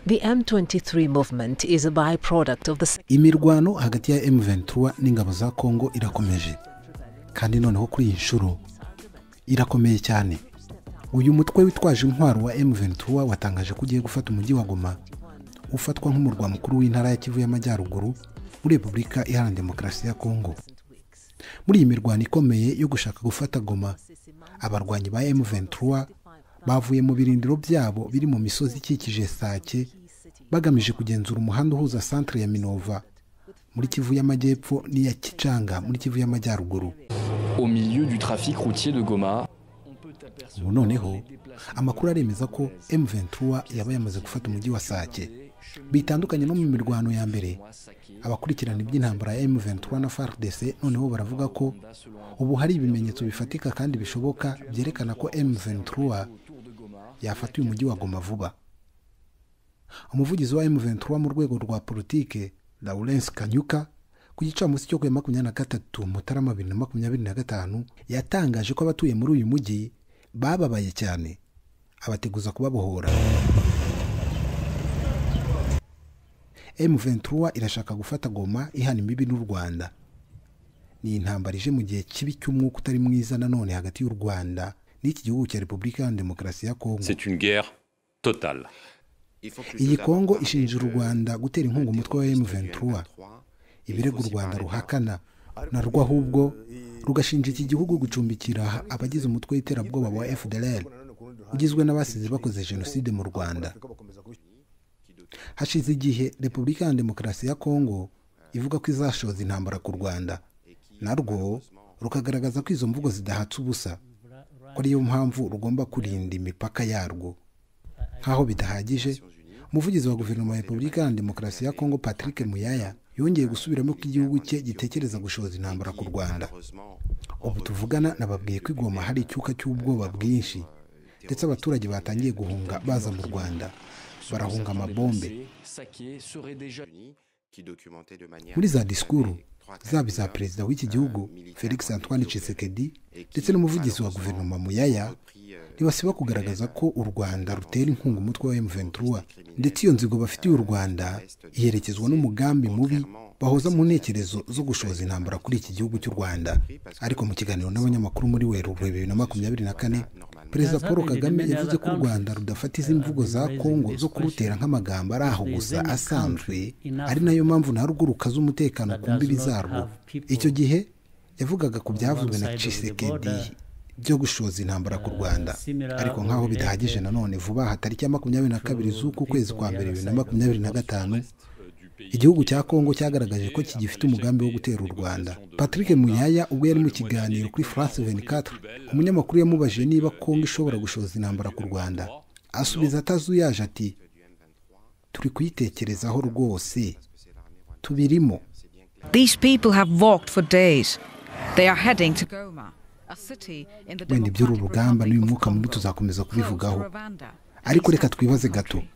The M23 movement is a byproduct of the Imirwano hagati ya M23 n'ingabo za Kongo irakomeje, kandi noneho kuri iyi nshuro irakomeye cyane. Uyu mutwe witwaje intwaro wa M23 watangaje ko ugiye gufata umujyi wa Goma, ufatwa nk'umurwa mukuru w'intara ya Kivu y'Amajyaruguru muri Repubulika Iharanira Demokarasi ya Kongo. Muri iyi mirwano ikomeye yo gushaka gufata Goma, abarwanyi ba M23 bavuye mu birindiro byabo biri mu misozi ikikije Sake, bagamije kugenzura umuhanda uhuza centre ya Minova muri Kivu y'Amajyepfo n'iya Kicanga muri Kivu y'Amajyaruguru. Au milieu du trafic routier de Goma, Ubu noneho amakuru aremeza ko M23 yaba yamaze gufata umujyi wa Sake. Bitandukanye no mu mirwano ya mbere, abakurikirana iby'intambara ya M23 na FARDC noneho baravuga ko ubu hari ibimenyetso bifatika kandi bishoboka byerekana ko M23 yafata uyu mujyi wa Goma vuba. Umuvugizi wa M23 mu rwego rwa politike, Lawrence Kanyuka, ku gicamunsi cyo ku ya 23 Mutarama 2025, yatangaje ko abatuye muri uyu mujyi bababaye cyane, abateguza kubabohora. M23 irashaka gufata Goma ihana imbibi n'u Rwanda. Ni intambara ije mu gihe kibi cy'umwuka utari mwiza nanone hagati y'u Rwanda n'iki gihugu cya Repubulika Iharanira Demokarasi ya Kongo. C'est une guerre totale. Iyi Kongo ishinja u Rwanda gutera inkunga umutwe wa M23, ibirego u Rwanda ruhakana narwo, ahubwo rugashinja iki gihugu gucumbikira abagize umutwe w'iterabwoba wa FDLR ugizwe n'abasize bakoze jenoside mu Rwanda. Hashize igihe Repubulika Iharanira Demokarasi ya Kongo ivuga ko izashoza intambara ku Rwanda, narwo rukagaragaza ko izo mvugo zidahatse ubusa, ko ariyo mpamvu rugomba kurinda imipaka yarwo. Nk'aho bidahagije, umuvugizi wa guverinoma ya Repubulika Iharanira Demokarasi ya Kongo, Patrick Muyaya, yongeye gusubiramo ko igihugu cye gitekereza gushoza intambara ku Rwanda. Ubu tuvugana nababwiye ko i Goma hari icyuka cy'ubwoba bwinshi, ndetse abaturage batangiye guhunga baza mu Rwanda, barahunga amabombe. Sake serait déjà Muri za disikuru zaba iza perezida w'iki gihugu Felix Antoine Tshisekedi ndetse n'umuvugizi wa guverinoma Muyaya, ntibasiba kugaragaza ko u Rwanda rutera inkunga umutwe wa M23, ndetse iyo nzigo bafitiye u Rwanda iherekezwa n'umugambi mubi bahoza mu ntekerezo zo gushoza intambara kuri iki gihugu cy'u Rwanda. Ariko mu kiganiro n'abanyamakuru muri Werurwe 2024, Perezida Paul Kagame yavuze ko u Rwanda rudafata izi mvugo za Kongo zo kurutera nk'amagambo ari aho gusa asanzwe, ari nayo mpamvu narwo rukaza umutekano ku mbibi zarwo. Icyo gihe yavugaga ku byavuzwe na Tshisekedi byo gushoza intambara ku Rwanda. Ariko nk'aho bidahagije nanone, vuba aha tariki ya 22 z'uku kwezi kwa mbere 2025, igihugu cya Kongo cyagaragaje ko kigifite umugambi wo gutera u Rwanda. Patrick Muyaya ubwo yari mu kiganiro kuri France 24, umunyamakuru yamubajije niba Kongo ishobora gushoza intambara ku Rwanda, asubiza atazuyaje ati: "Turi kuyitekerezaho rwose, tubirimo." These people have walked for days. They are heading to Goma, a city in the Wenda iby'uru Democratic rugamba Republic n'uyu of mwuka mubi Congo, tuzakomeza close to kubivugaho. Rwanda, Ariko an reka East twibaze African gato, country.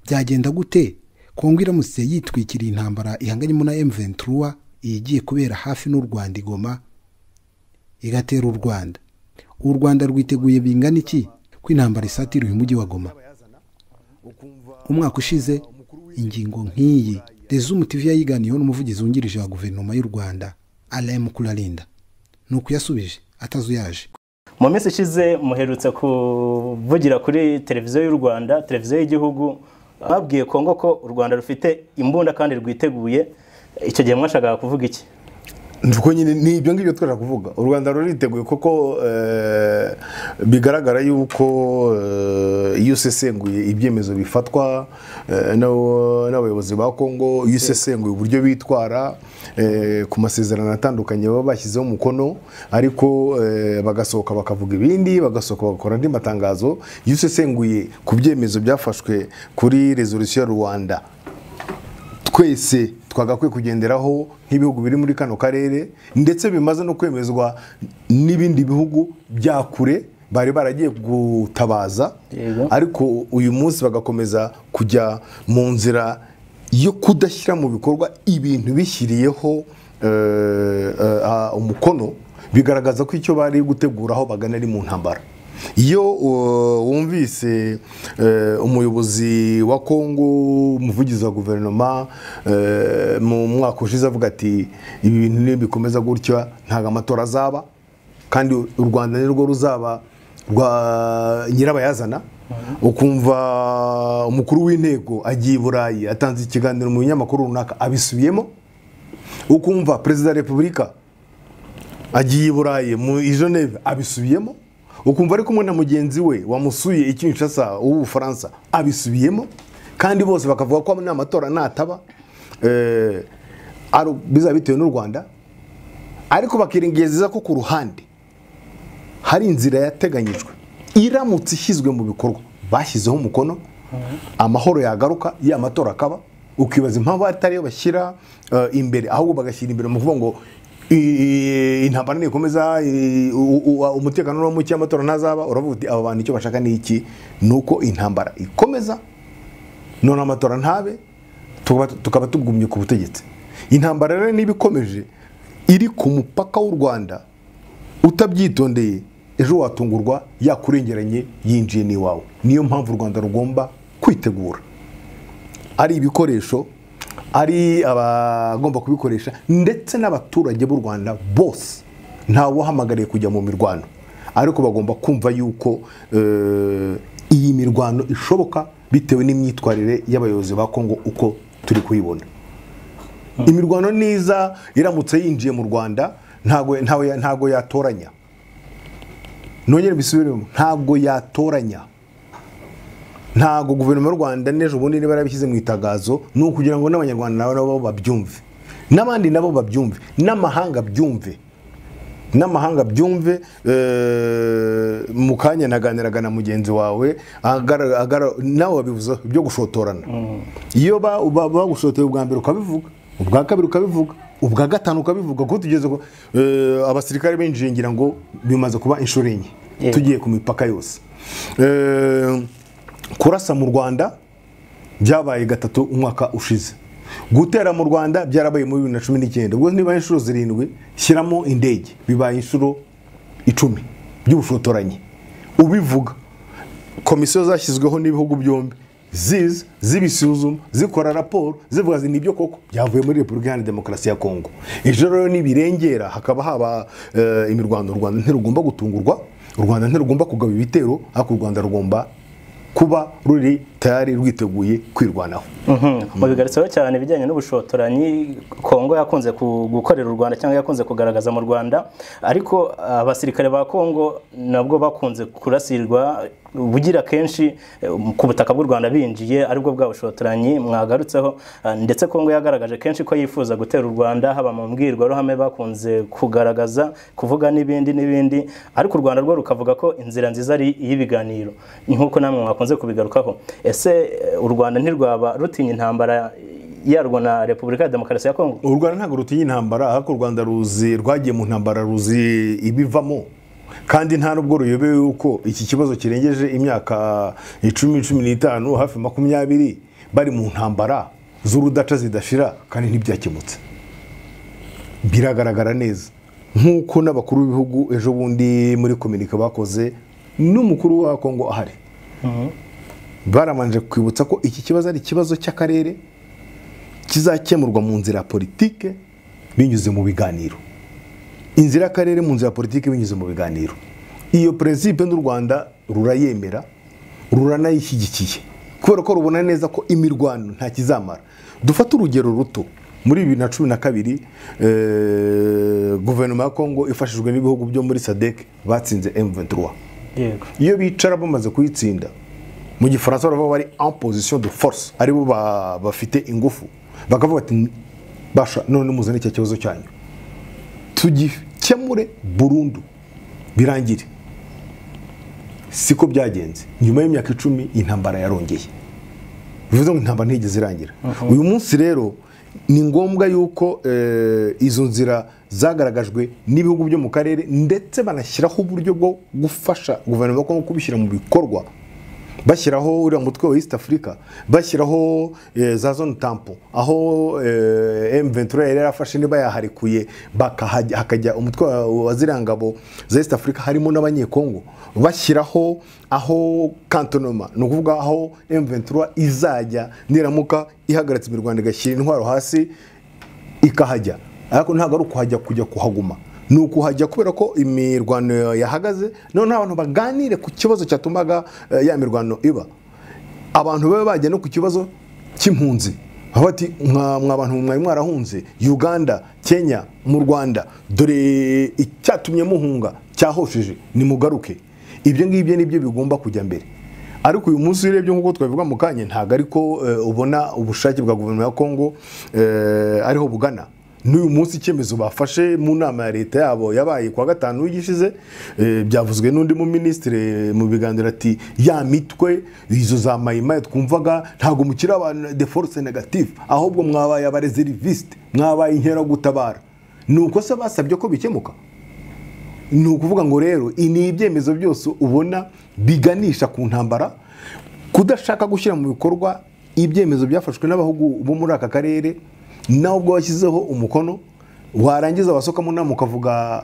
byagenda gute Kongo iramutse yitwikiriye intambara ihanganyemo na M23 igiye kubera hafi n'u Rwanda i Goma, igatera u Rwanda? U Rwanda rwiteguye bingana iki ko intambara isatira uyu mujyi wa Goma? Umwaka ushize ingingo nk'iyi Resume TV yayiganiyeho n'umuvugizi wungirije wa guverinoma y'u Rwanda, Alain Mukuralinda. Nuko yasubije atazuyaje. Mu minsi ishize muherutse kuvugira kuri televiziyo y'u Rwanda, televiziyo y'igihugu, babwiye Kongo ko u Rwanda rufite imbunda kandi rwiteguye. Icyo gihe mwashakaga kuvuga iki? Nuko nyine ni ibyo ngibyo twashaka kuvuga. U Rwanda ruriteguye kuko bigaragara yuko iyo usesenguye ibyemezo bifatwa n'abayobozi ba Kongo, iyo usesenguye uburyo bitwara ku masezerano atandukanye baba bashyizeho umukono, ariko bagasohoka bakavuga ibindi, bagasohoka bagakora andi matangazo, iyo usesenguye ku byemezo byafashwe kuri resolution ya Rwanda twese twagakwiye kugenderaho nk'ibihugu biri muri kano karere, ndetse bimaze no kwemezwa n'ibindi bihugu bya kure bari baragiye gutabaza, ariko uyu munsi bagakomeza kujya mu nzira yo kudashyira mu bikorwa ibintu bishyiriyeho umukono, bigaragaza ko icyo bari gutegura aho bagana ari mu ntambara. Iyo wumvise umuyobozi wa Kongo, umuvugizi wa guverinoma, mu mwaka ushize avuga ati ibi bintu nibikomeza gutya ntabwo amatora azaba, kandi u Rwanda nirwo ruzaba rwa nyirabayazana. Ukumva umukuru w'inteko agiye i Burayi atanze ikiganiro mu binyamakuru runaka abisubiyemo. Ukumva perezida wa repubulika agiye i Burayi mu Geneve abisubiyemo. Ukumva ari kumwe na mugenzi we wamusuye i Kinshasa w'Ubufaransa abisubiyemo, kandi bose bakavuga ko n'amatora nataba bizaba bitewe n'u Rwanda, ariko bakirengagiza ko ku ruhande hari inzira yateganyijwe iramutse ishyizwe mu bikorwa bashyizeho umukono, amahoro yagaruka, ya matora akaba. Ukibaza impamvu atariyo bashyira imbere, ahubwo bagashyira imbere mu kuvuga ngo intambara nikomeza, umutekano no muke, amatora ntazaba. Uravuga uti aba bantu icyo bashaka ni iki? Nuko intambara ikomeza, none amatora ntabe, tukaba tugumye ku butegetsi. Intambara rero niba ikomeje iri ku mupaka w'u Rwanda, utabyitondeye ejo watungurwa yakurengeranye yinjiye n'iwawe. Niyo mpamvu u Rwanda rugomba kwitegura, ari ibikoresho, ari abagomba kubikoresha, ndetse n'abaturage b'u Rwanda bose ntawahamagariye kujya mu mirwano, ariko bagomba kumva yuko iyi mirwano ishoboka bitewe n'imyitwarire y'abayobozi ba Kongo uko turi kuyibona. Imirwano niza iramutse yinjiye mu Rwanda ntago yatoranya. Nongere bisubiremo, ntabwo yatoranya. Ntago guverinoma y'u Rwanda n'ejo bundi niba yarabishyize mu itangazo ni ukugira ngo n'abanyarwanda nabo babyumve, n'abandi nabo babyumve, n'amahanga byumve, n'amahanga byumve. Mu kanya naganiraga na mugenzi wawe nawe wabivuze byo gushotorana. Iyo bagushoteye ubwa mbere ukabivuga, ubwa kabiri ukabivuga, ubwa gatanu ukabivuga, kuko tugeze abasirikare binjiye ngira ngo bimaze kuba inshuro enye tugiye ku mipaka yose. Kurasa mu Rwanda byabaye gatatu umwaka ushize, gutera mu Rwanda byarabaye muri 2019, ubwo niba inshuro 7 shyiramo indege bibaye inshuro 10 by'ubushotoranyi. Ubivuga komisiyo zashyizweho n'ibihugu byombi ziza zibisuzuma, zikora raporo, zivuga zi nibyo koko byavuye muri Repubulika Iharanira Demokarasi ya Kongo. Ejo rero nibirengera hakaba haba imirwano, u Rwanda ntirugomba gutungurwa, u Rwanda ntirugomba kugaba ibitero, ariko u Rwanda rugomba kuba ruri tayari rwiteguye kwirwanaho. Mubigarutseho cyane ibijyanye n'ubushotoranyi Kongo yakunze gukorera u Rwanda cyangwa yakunze kugaragaza mu Rwanda, ariko abasirikare ba Kongo nabwo bakunze kurasirwa bugira kenshi ku butaka bw'u Rwanda binjiye, aribwo bwa bushotoranyi mwagarutseho. Ndetse Kongo yagaragaje kenshi ko yifuza gutera u Rwanda, haba mu mbwirwaruhame bakunze kugaragaza kuvuga n'ibindi n'ibindi, ariko u Rwanda rwo rukavuga ko inzira nziza ari iy'ibiganiro, nkuko namwe mwakunze kubigarukaho. Ese u Rwanda ntirwaba rutinya intambara yarwo na Repubulika ya Demokarasi ya Kongo? U Rwanda ntabwo rutinya intambara, ariko u Rwanda ruzi rwagiye mu ntambara, ruzi ibivamo, kandi nta nubwo ruyobewe yuko iki kibazo kirengeje imyaka 10, 15, hafi 20 bari mu ntambara z'urudaca zidashira, kandi ntibyakemutse. Biragaragara neza nkuko n'abakuru b'ibihugu ejo bundi muri kominika bakoze n'umukuru wa Kongo ahari, baramanje kwibutsa ko iki kibazo ari ikibazo cy'akarere kizakemurwa mu nzira ya politike binyuze mu biganiro. Inzira y'akarere mu nzira ya politike binyuze mu biganiro, iyo principe n'u Rwanda rurayemera, ruranayishyigikiye, kubera ko rubona neza ko imirwano nta kizamara. Dufate urugero ruto, muri 2012 guverinoma ya Kongo ifashijwe n'ibihugu byo muri SADC batsinze M23. Iyo bicara bamaze kuyitsinda, mu gifaransa baravuga bari en position de force, aribo bafite ingufu, bakavuga ati basha none muzane icyo kibazo cyanyu tugikemure burundu birangire. Siko byagenze. Nyuma y'imyaka 10 intambara yarongeye, bivuze ngo intambara ntigeze irangira. Uyu munsi rero ni ngombwa yuko izo nzira zagaragajwe n'ibihugu byo mu karere, ndetse banashyiraho uburyo bwo gufasha guverinoma ko kubishyira mu bikorwa, Bashyiraho uriya mutwe wa East Africa, bashyiraho za zone tampo aho M23 yari yarafashe niba yaharikuye, hakajya umutwe wa ziriya ngabo za East Africa harimo n'abanyekongo, bashyiraho aho cantonnement, ni ukuvuga aho M23 izajya niramuka ihagaritse imirwano igashyira intwaro hasi ikahajya. Ariko ntabwo ari ukuhajya kujya kuhaguma, ni ukuhajya kubera ko imirwano yahagaze, none abantu baganire ku kibazo cyatumaga ya mirwano iba. Abantu babe bajya no ku kibazo cy'impunzi, aho bati mwa bantu mwari mwarahunze Uganda, Kenya, mu Rwanda, dore icyatumye muhunga cyahosheje, nimugaruke. Ibyo ngibyo nibyo bigomba kujya mbere. Ariko uyu munsi urebye nk'uko twabivuga mu kanya, ntabwo ariko ubona ubushake bwa guverinoma ya Kongo ariho bugana. N'uyu munsi icyemezo bafashe mu nama ya leta yabo yabaye kwa gatanu w'igishize, byavuzwe n'undi mu ministre mu biganiro ati ya mitwe izo za mayimayi twumvaga ntabwo mukiri abantu de force negative, ahubwo mwabaye abareserviste, mwabaye inkera gutabara. Nuko se basabye ko bikemuka. Ni ukuvuga ngo rero ni ibyemezo byose ubona biganisha ku ntambara, kudashaka gushyira mu bikorwa ibyemezo byafashwe n'abahugu bo muri aka karere, nawe ubwo washyizeho umukono, warangiza wasohoka mu nama ukavuga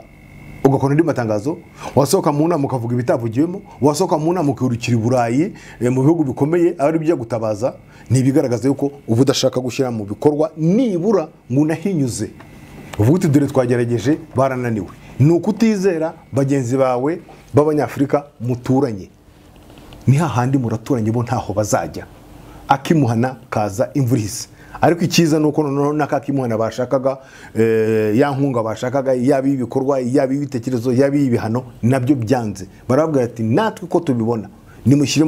ugakora andi matangazo, wasohoka mu nama ukavuga ibitavugiwemo, wasohoka mu nama ukirukira i Burayi mu bihugu bikomeye ari bijya gutabaza, ni ibigaragaza yuko uba udashaka gushyira mu bikorwa nibura ngo unahinyuze uvuga uti dore twagerageje barananiwe. Ni ukutizera bagenzi bawe b'Abanyafurika muturanye, ni hahandi muraturanye bo ntaho bazajya, akimuhana kaza imvura ihise. Ariko icyiza nuko noneho n'akakimuhana bashakaga, ya nkunga bashakaga, yaba ibikorwa, yaba ibitekerezo, yaba ibihano, nabyo byanze. Barababwira ati natwe ko tubibona nimushyire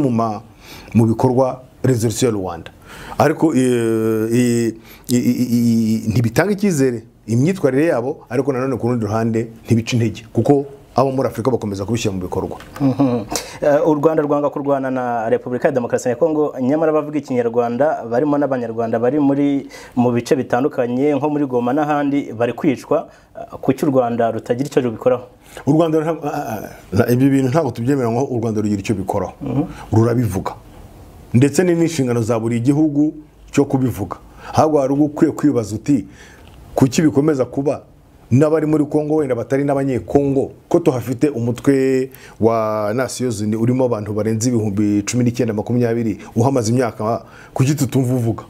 mu bikorwa resolution ya Rwanda. Ariko ntibitanga icyizere imyitwarire yabo, ariko nanone ku rundi ruhande ntibica intege kuko abo muri Afrika bakomeza kubishyira mu bikorwa. U Rwanda rwanga kurwana na Repubulika ya Demokarasi ya Kongo, nyamara bavuga ikinyarwanda barimo n'abanyarwanda bari muri mu bice bitandukanye nko muri Goma n'ahandi bari kwicwa. Kuki u Rwanda rutagira icyo rubikoraho? U Rwanda ibyo bintu ntabwo tubyemera ngo u Rwanda rugira icyo bikoraho, rurabivuga, ndetse ni n'inshingano za buri gihugu cyo kubivuga. Ahubwo hari ukwiye kwibaza uti kuki bikomeza kuba n'abari muri Kongo wenda batari n'abanyekongo, ko tuhafite umutwe wa Nations Unies urimo abantu barenze 19,020 20 uhamaze imyaka, kuki tutumva uvuga?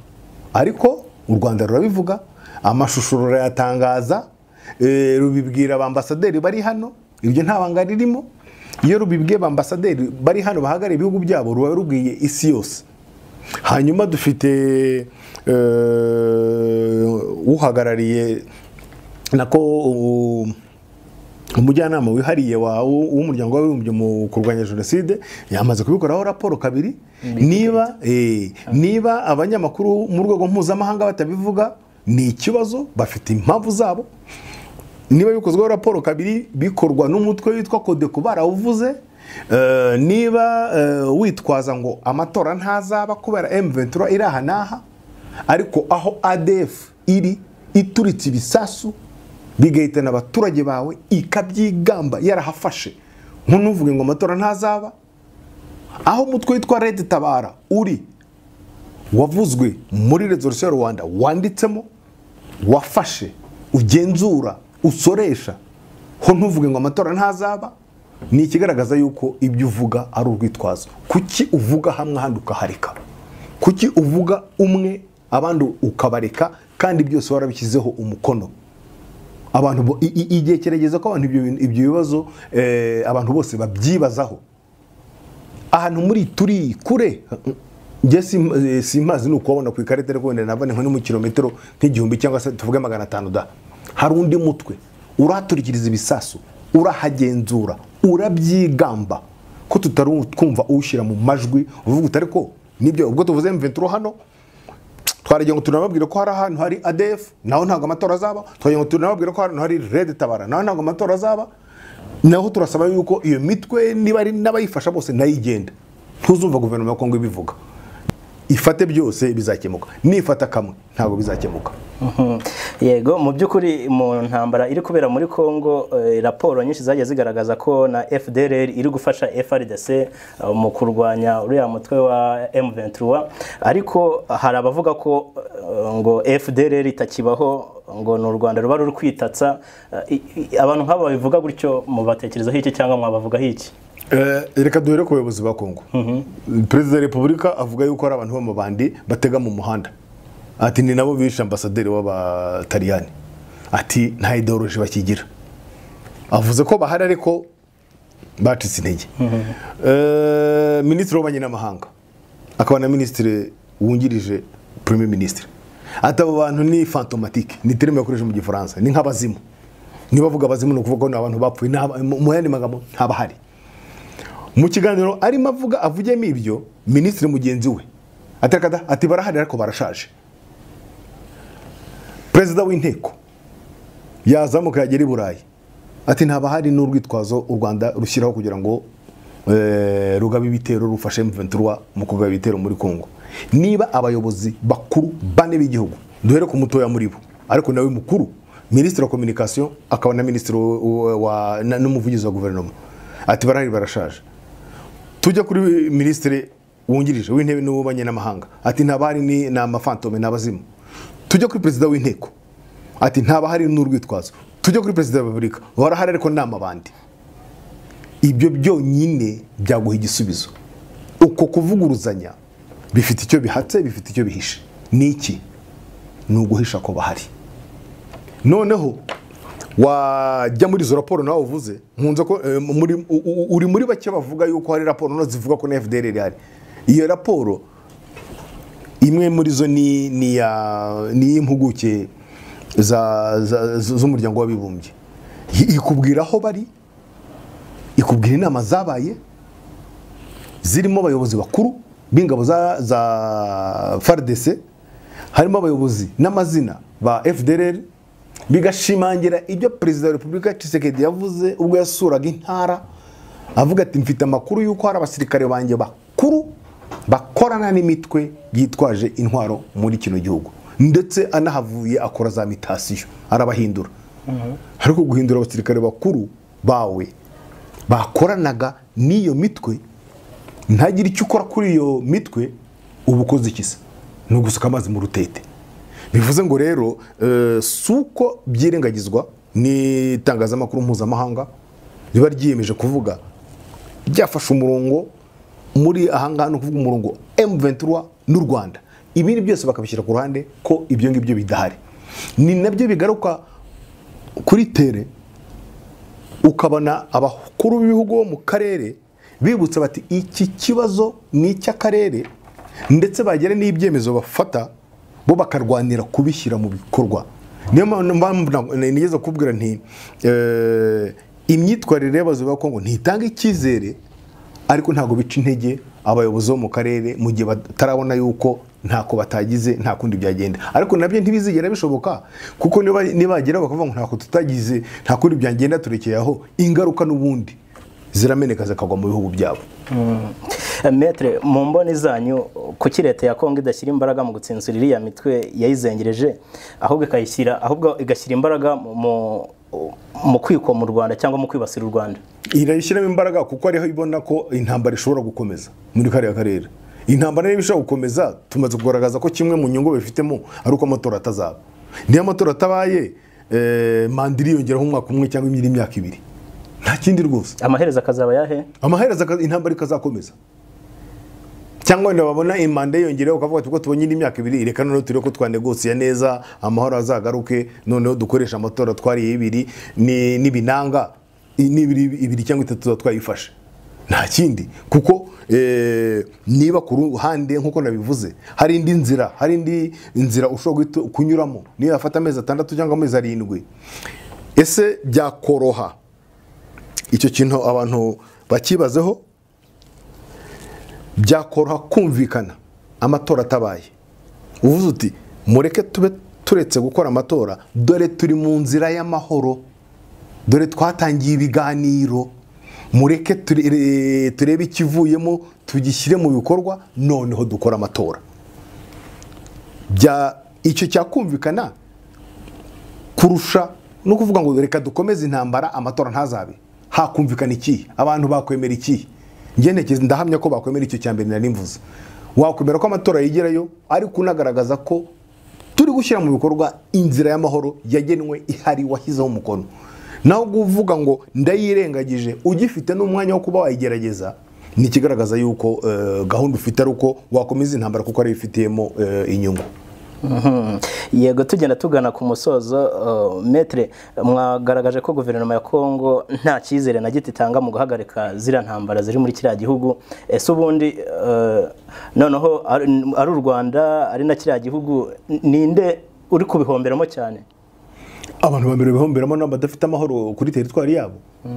Ariko u Rwanda rurabivuga, amashusho rurayatangaza, rubibwira abambasaderi bari hano, ibyo nta banga ririmo. Iyo rubibwiye abambasaderi bari hano bahagarariye ibihugu byabo, ruba rubwiye isi yose. Hanyuma dufite uhagarariye nako umujyanama wihariye w'umuryango w'abibumbye mu kurwanya jenoside yamaze kubikoraho raporo kabiri. Niba abanyamakuru mu rwego mpuzamahanga batabivuga ni ikibazo, bafite impamvu zabo. Niba bikozweho raporo kabiri bikorwa n'umutwe witwa Codeco barawuvuze, niba witwaza ngo amatora ntazaba kubera M23 iri aha n'aha, ariko aho ADF iri ituritse ibisasu bigahitana abaturage bawe ikabyigamba yarahafashe, ntuvuge ngo amatora ntazaba. Aho umutwe witwa Red Tabara uri wavuzwe muri resolution ya Rwanda, wanditsemo, wafashe, ugenzura, usoresha, ho ntuvuge ngo amatora ntazaba. Ni ikigaragaza yuko ibyo uvuga ari urwitwazo. Kuki uvuga hamwe ahandi ukahareka? Kuki uvuga umwe abandi ukabareka, kandi byose warabishyizeho umukono? Abantu igihe kirageze ko abantu ibyo bibazo abantu bose babyibazaho. Ahantu muri turi kure njye simazi nuko ku ikarita, ariko wenda nabone nko mu kilometero nk'igihumbi cyangwa se tuvuge 500 da, hari undi mutwe uraturikiriza ibisasu, urahagenzura, urabyigamba, ko tutari twumva ushyira mu majwi uvuga utari ko nibyo. Ubwo tuvuze M23 hano twaragiye ngo tunababwira ko hari ahantu hari ADF, naho ntabwo amatora azaba. Twaragiye ngo tunababwira ko hari hari Red Tabara, naho ntabwo amatora azaba. Naho turasaba yuko iyo mitwe niba ari n'abayifasha bose nayigenda. Ntuzumva guverinoma ya Kongo ibivuga. Ifate byose bizakemuka, nifata kamwe ntabwo bizakemuka. Yego, mu by'ukuri mu ntambara iri kubera muri Kongo, raporo nyinshi zagiye zigaragaza ko na FDLR iri gufasha FARDC mu kurwanya uriya mutwe wa M23, ariko hari abavuga ko ngo FDLR itakibaho, ngo ni u Rwanda ruba ruri kwitatsa. Abantu nk'abo babivuga gutyo mubatekerezaho iki cyangwa mwabavugaho iki? Reka duhere ku bayobozi ba Kongo. Perezida wa Repubulika avuga yuko hari abantu b'amabandi batega mu muhanda, ati ni nabo bishe ambasaderi w'Abataliyani, ati nta ideoloji bakigira. Avuze ko bahari ariko bacitse intege. Minisitiri w'ububanyi n'amahanga akaba na minisitiri wungirije premier ministre, ati abo bantu ni fantomatique, ni terme yakoresheje mu Gifaransa, ni nk'abazimu. Niba bavuga abazimu ni ukuvuga ko ni abantu bapfuye, mu yandi magambo ntabahari. Mu kiganiro arimo avuga avugemo ibyo, minisitiri mugenzi we atakada ati barahari ariko barashaje. Perezida w'inteko yazamuka yagera i Burayi ati ntabahari n'urwitwazo u Rwanda rushyiraho kugira ngo rugabe ibitero rufashe M23 mu kugaba ibitero muri Kongo. Niba abayobozi bakuru bane b'igihugu, duhere ku mutoya muri bo ariko nawe mukuru, minisitiri wa communication akaba na minisitiri wa n'umuvugizi wa guverinoma, ati barahari barashaje. Tujya kuri minisitiri wungirije w'intebe n'ububanyi n'amahanga, ati ntabahari ni amafantome n'abazimu. Tujya kuri perezida w'inteko, ati ntabahari n'urwitwazo. Tujya kuri perezida wa Repubulika, barahari ariko ni amabandi. Ibyo byonyine byaguha igisubizo. Uko kuvuguruzanya bifite icyo bihatse, bifite icyo bihishe. Ni iki? Ni uguhisha ko bahari. Noneho wajya muri izo raporo nawe uvuze, nkunze ko uri muri bake bavuga yuko hari raporo no zivuga ko na FDLR ihari. Iyo raporo imwe muri zo ni impuguke z'umuryango w'abibumbye, ikubwira aho bari, ikubwira inama zabaye zirimo abayobozi bakuru b'ingabo za FARDC, harimo abayobozi n'amazina ba FDLR, bigashimangira ibyo Perezida wa Repubulika Tshisekedi yavuze ubwo yasuraga intara, avuga ati mfite amakuru yuko hari abasirikare banjye bakuru bakorana n'imitwe yitwaje intwaro muri kino gihugu, ndetse anahavuye akora za mitasiyo arabahindura. Ariko guhindura abasirikare bakuru bawe bakoranaga n'iyo mitwe, ntagire icyo ukora kuri iyo mitwe, uba ukoze ikisa ni ugusuka amazi mu rutete. Bivuze ngo rero suko byirengagizwa n'itangazamakuru mpuzamahanga riba ryiyemeje kuvuga byafashe umurongo muri ahangaha, no kuvuga umurongo M23 n'u Rwanda, ibindi byose bakabishyira ku ruhande ko ibyo ngibyo bidahari. Ni nabyo bigaruka kuri tere, ukabona abakuru b'ibihugu bo mu karere bibutsa bati iki kibazo ni icy'akarere, ndetse bagere n'ibyemezo bafata bo bakarwanira kubishyira mu bikorwa. Niyo mpamvu nigeze kubwira nti imyitwarire y'abayobozi ba Kongo ntitanga icyizere, ariko ntabwo bica intege abayobozi bo mu karere mu gihe batarabona yuko ntako batagize nta kundi byagenda. Ariko nabyo ntibizigera bishoboka, kuko nibagera bakavuga ngo ntako tutagize nta kundi byagenda turekeye aho, ingaruka n'ubundi zirameneka zikagwa mu bihugu byabo. Maître, mu mboni zanyu kuki leta ya Kongo idashyira imbaraga mu gutsinsura iriya mitwe yayizengereje, ahubwo ikayishyira, ahubwo igashyira imbaraga mu kwikwa mu Rwanda cyangwa mu kwibasira u Rwanda? Irayishyiramo imbaraga kuko ariho ibona ko intambara ishobora gukomeza muri kariya karere. Intambara niba ishobora gukomeza, tumaze kugaragaza ko kimwe mu nyungu bifitemo ari uko amatora atazaba. Niyo amatora atabaye, manda iriyongeraho umwaka umwe cyangwa indi myaka ibiri, nta kindi rwose. Amaherezo akazaba yahe? Amaherezo intambara ikazakomeza, cyangwa wenda babona imanda yongereho ukavuga ati ubwo tubonye indi myaka ibiri, reka noneho turebe ko twanegosiye neza, amahoro azagaruke, noneho dukoresha amatora twariye ibiri n'ibinanga n'ibiri ibiri cyangwa itatu twayifashe. Nta kindi, kuko niba ku ruhande nkuko nabivuze hari indi nzira, hari indi nzira ushobora kunyuramo, niyo yafata amezi 6 cyangwa amezi 7, ese byakoroha? Icyo kintu abantu bakibazeho. Byakoroha kumvikana amatora atabaye, uvuze uti mureke tube turetse gukora amatora, dore turi mu nzira y'amahoro, dore twatangiye ibiganiro, mureke turebe ikivuyemo tugishyire mu bikorwa, noneho dukora amatora. Bya icyo cyakumvikana kurusha no kuvuga ngo reka dukomeze intambara amatora ntazabe. Hakumvikana iki? Abantu bakwemera iki? Njye ntekereza, ndahamya ko bakwemera icyo cya mbere nari mvuze. Wakwemera ko amatora yigerayo, ariko unagaragaza ko turi gushyira mu bikorwa inzira y'amahoro yagenwe ihari washyizeho umukono. Naho kuvuga ngo ndayirengagije ugifite n'umwanya wo kuba wayigerageza, ni ikigaragaza yuko gahunda ufite ari uko wakomeza intambara kuko ari ifitiyemo inyungu. Yego, tugenda tugana ku musozo, Maître, mwagaragaje ko guverinoma ya Kongo nta cyizere na gito itanga mu guhagarika ziriya ntambara ziri muri kiriya gihugu. Ese ubundi noneho ari u Rwanda ari na kiriya gihugu, ninde uri kubihomberamo cyane? Abantu ba mbere bihomberamo ni abadafite amahoro kuri teritwari yabo.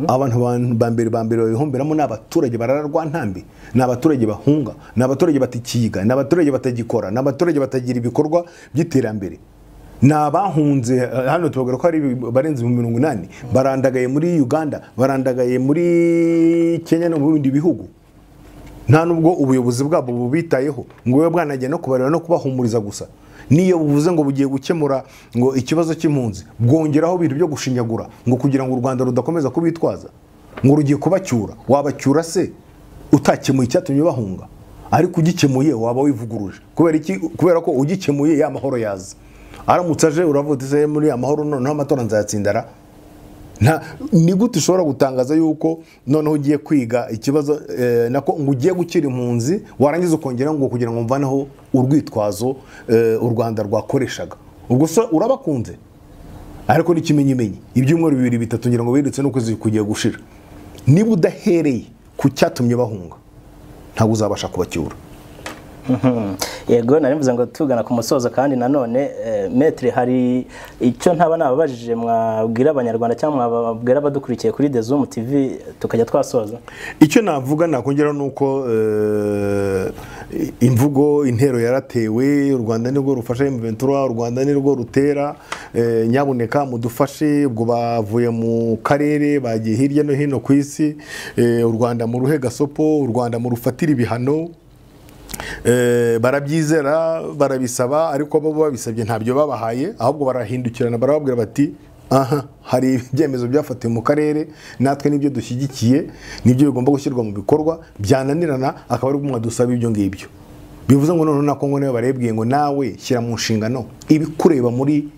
Abantu ba mbere babihomberamo ni abaturage barara rwantambi, ni abaturage bahunga, ni abaturage batikiga, ni abaturage batagikora, ni abaturage batagira ibikorwa by'iterambere, ni abahunze. Hano tubabwira ko hari barenze 80 barandagaye muri Uganda, barandagaye muri Kenya no mu bindi bihugu. Nta nubwo ubuyobozi bwabo bubitayeho ngo bube bwanajya no kubareba no kubahumuriza gusa. Niyo buvuze ngo bugiye gukemura ngo ikibazo cy'impunzi, bwongeraho ibintu byo gushinyagura ngo kugira ngo u Rwanda rudakomeza kubitwaza, ngo rugiye kubacyura. Wabacyura se utakemuye icyatumye bahunga? Ariko ugikemuye waba wivuguruje. Kubera iki? Kubera ko ugikemuye ya mahoro yaza. Aramutse aje uravuga se muri amahoro noneho amatora nzayatsindara. Ni gute ushobora gutangaza yuko noneho ugiye kwiga ikibazo nako ngo ugiye gukira impunzi, warangiza ukongera ngo kugira ngo mvaneho urwitwazo u Rwanda rwakoreshaga? Ubwo se urabakunze? Ariko ni kimenyimenyi ibyumweru 2 3 ngira ngo birutse n'ukwezi kugiye gushira. Niba udahereye ku cyatumye bahunga, ntabwo uzabasha kubacyura. Yego, nari mvuze ngo tugana ku musozo, kandi nanone Maître, hari icyo ntaba nababajije mwabwira abanyarwanda cyangwa mwabwira abadukurikiye kuri The Zoom TV tukajya twasoza? Icyo navuga nakongera nuko imvugo intero yaratewe, u Rwanda nirwo rufasha M23, u Rwanda nirwo rutera, nyabuneka mudufashe. Ubwo bavuye mu karere bagiye hirya no hino ku isi, u Rwanda mu ruhe gasopo, u Rwanda mu rufatira ibihano. Barabyizera barabisaba, ariko bo babisabye ntabyo babahaye, ahubwo barahindukirana barababwira bati aha hari ibyemezo byafatiwe mu karere, natwe nibyo dushyigikiye, nibyo bigomba gushyirwa mu bikorwa, byananirana akaba ari mwadusaba ibyo ngibyo. Bivuze ngo noneho na Kongo nayo barebwiye ngo nawe shyira mu nshingano ibikureba muri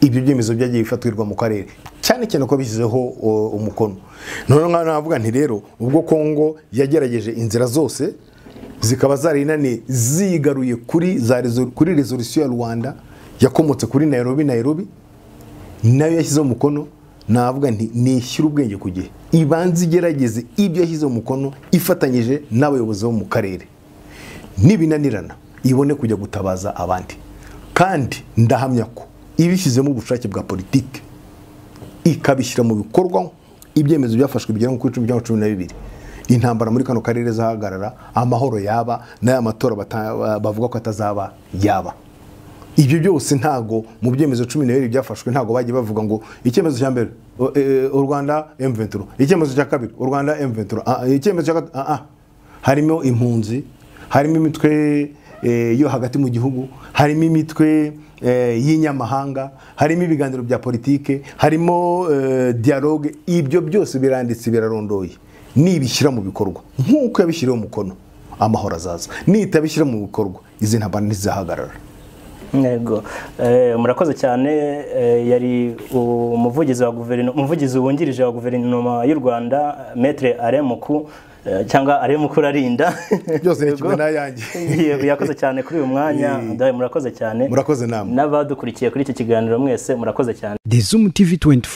ibyo byemezo byagiye bifatirwa mu karere, cyane cyane ko bishyizeho umukono. Noneho navuga nti rero ubwo Kongo yagerageje inzira zose zikaba zarinaniye, zigaruye kuri resolution ya Rwanda yakomotse kuri Nairobi nayo yashyizeho umukono, navuga nti nishyira ubwenge ku gihe, ibanze igerageze ibyo yashyizeho umukono ifatanyije n'abayobozi bo mu karere, nibinanirana ibone kujya gutabaza abandi. Kandi ndahamya ko ibishyizemo ubushake bwa politike ikabishyira mu bikorwa, ibyemezo byafashwe bigera kuri 10 cyangwa 12, intambara muri kano karere zahagarara, amahoro yaba n'aya matora bavuga ko atazaba yaba. Ibyo byose ntago mu byemezo 12 byafashwe ntago bagiye bavuga ngo icyemezo cya mbere u Rwanda M23, icyemezo cya kabiri u Rwanda M23, icyemezo cya gatatu. Harimo impunzi, harimo imitwe yo hagati mu gihugu, harimo imitwe y'inyamahanga, harimo ibiganiro bya politike, harimo dialogue. Ibyo byose biranditse birarondoye. Nibishyira mu bikorwa nkuko yabishyiriye umukono, amahoro azaza. Nitabishyira mu bikorwa, izi ntambara ntizizahagarara. Yego, murakoze cyane. Yari umuvugizi wa guverinoma, umuvugizi wungirije wa guverinoma y'u Rwanda, Maître Alain Muku, cyangwa Alain Muku Rarinda. Byose ni kimwe nayanjye. Yego, yakoze cyane kuri uyu mwanya. Ndaye murakoze cyane. Murakoze namwe. N'abadukurikiye kuri iki kiganiro mwese murakoze cyane. The Zoom TV 24.